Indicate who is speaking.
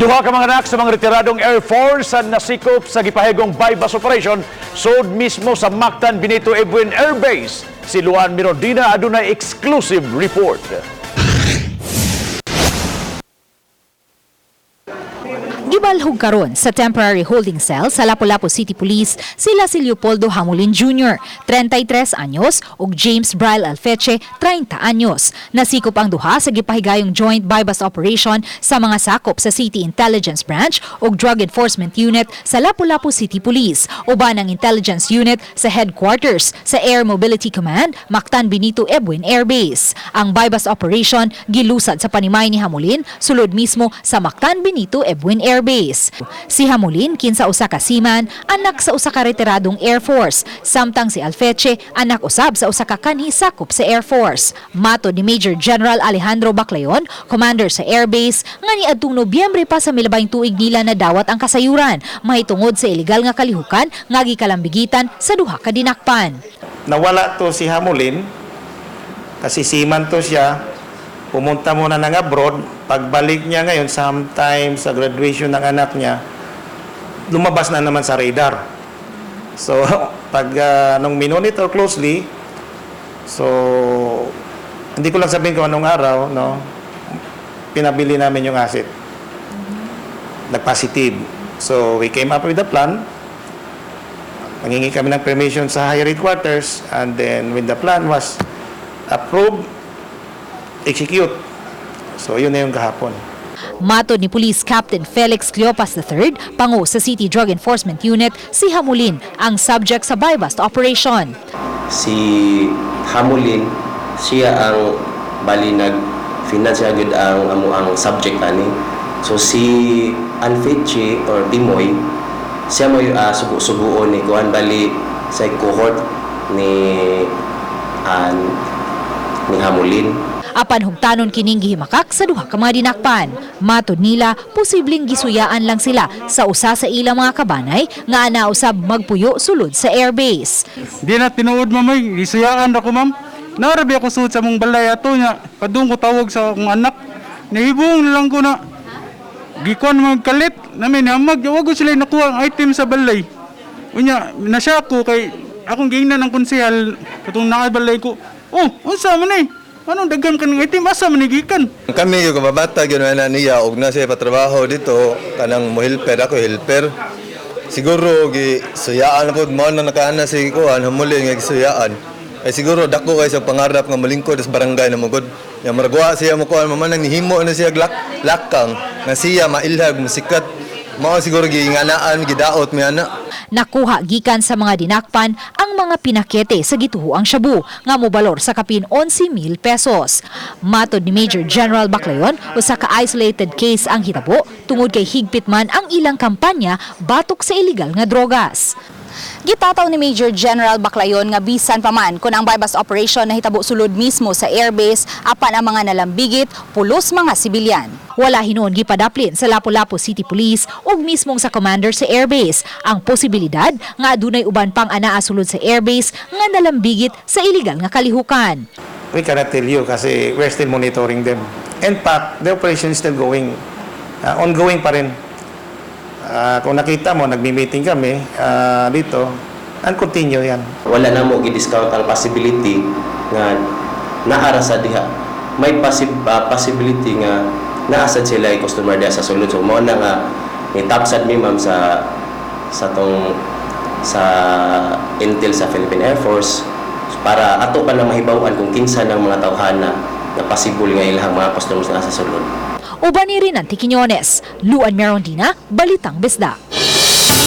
Speaker 1: Duha ka mga anak sa mga retiradong Air Force ang nasikop sa gipahigong buy-bust operation sulod mismo sa Mactan Benito Ebuen Air Base. Si Luan Mirondina adunay exclusive report.
Speaker 2: Gibalhog karon sa temporary holding cell sa Lapu-Lapu City Police sila si Leopoldo Hamulin Jr., 33 anyos, ug James Bryle Alfeche, 30 anyos. Nasikop ang duha sa gipahigayong joint buy-bust operation sa mga sakop sa City Intelligence Branch ug Drug Enforcement Unit sa Lapu-Lapu City Police, uban ang Intelligence Unit sa headquarters sa Air Mobility Command, Mactan Benito Ebuen Air Base. Ang buy-bust operation gilusad sa panimay ni Hamulin sulod mismo sa Mactan Benito Ebuen Air Base. Si Hamulin, kinsa usa ka seaman, anak sa usa ka retiradong Air Force, samtang si Alfeche, anak usab sa usa ka kanhi sakop sa Air Force. Matod ni Major General Alejandro Baclayon, commander sa Air Base, nga niadtong Nobyembre pa sa milabayng tuig nila nadawat ang kasayuran, mahitungod sa ilegal nga kalihukan nga gikalambigitan sa duha ka dinakpan.
Speaker 3: Nawala to si Hamulin kasi seaman to siya. Pumunta muna ng abroad. Pagbalik niya ngayon, sometime sa graduation ng anak niya, lumabas na naman sa radar. So, pag nung minonitor closely, so, hindi ko lang sabihin kung anong araw, no, pinabili namin yung asset. Nag-positive. So, we came up with a plan. Nangingi kami ng permission sa higher headquarters and then when the plan was approved, execute. So, yun na yung kahapon.
Speaker 2: Matod ni Police Captain Felix Cleopas III, pangu sa City Drug Enforcement Unit, si Hamulin ang subject sa buy-bust operation.
Speaker 4: Si Hamulin, siya ang bali nag finance siya gyud ang amo ang subject ani. So si Alfeche or Timoy, siya mo sugo-suguon ni kuan, bali sa cohort ni Hamulin.
Speaker 2: Apan hugtanon kining gihimakak sa duha ka mga dinakpan. Matod nila, posibleng gisuyaan lang sila sa usa sa ilang mga kabanay nga ana usab magpuyo sulod sa airbase.
Speaker 5: Di na tinuod, ma'am, ay gisuyaan ra ko, ma'am. Naarabi ako sud sa mong balay ato nya. Padung ko tawag sa akong anak. Nahibong na lang ko na. Gikuan magkalit namin hamag wa ko sila nakuha ang item sa balay. Unya nasya ko kay akong giingnan ng konsehal katong naa balay ko. Oh, unsa man eh? Anong daghan ka ng item? Asa man ni gikan?
Speaker 6: Kami yung kababata gyud na niya og na siya patrabaho dito kanang mo helper ako helper. Siguro gi suyaan na pod mo na nakaana si kuan Hamulin nga gisuyaan. Ay siguro dako kay sa pangarap nga molingkod sa barangay na magod. Ya maragwa siya mo kuan maman nihimo na siya lakang nga siya mailhag musikat. Mao siguro giinganaan gidaot mi ana.
Speaker 2: Nakuha gikan sa mga dinakpan ang mga pinakete sa gituhoang shabu nga mobalor sa kapin 11,000 pesos. Matod ni Major General Baclayon, usa ka isolated case ang hitabo tungod kay higpit man ang ilang kampanya batok sa illegal nga drogas. Gitataw ni Major General Baclayon nga bisan pa man kung ang buy-bust operation nahitabo sulod mismo sa airbase, apan ang mga nalambigit pulos mga sibilyan. Wala hinuon gipadaplin sa Lapu-Lapu City Police ug mismong sa commander sa airbase ang posibilidad nga adunay uban pang anaa sulod sa airbase nga nalambigit sa illegal nga kalihukan.
Speaker 3: We cannot tell you kasi we're still monitoring them. In fact, the operation is still going. Ongoing pa rin. Kung nakita mo, nagmi-meeting kami dito, and continue yan.
Speaker 4: Wala na mo gi-discount ang possibility nga naara sa diha. May possibility nga naasad sila ay customer diha sa sulod. So mao na nga ni tapsad mi, ma'am, sa tong sa intel sa Philippine Air Force para ato pa na mahibaw-an kung kinsa ng mga tawhana na possible nga ilang mga customers na sa sulod.
Speaker 2: Uban ni Rinanti Quiñones, Luan Merondina, Balitang Bisdak.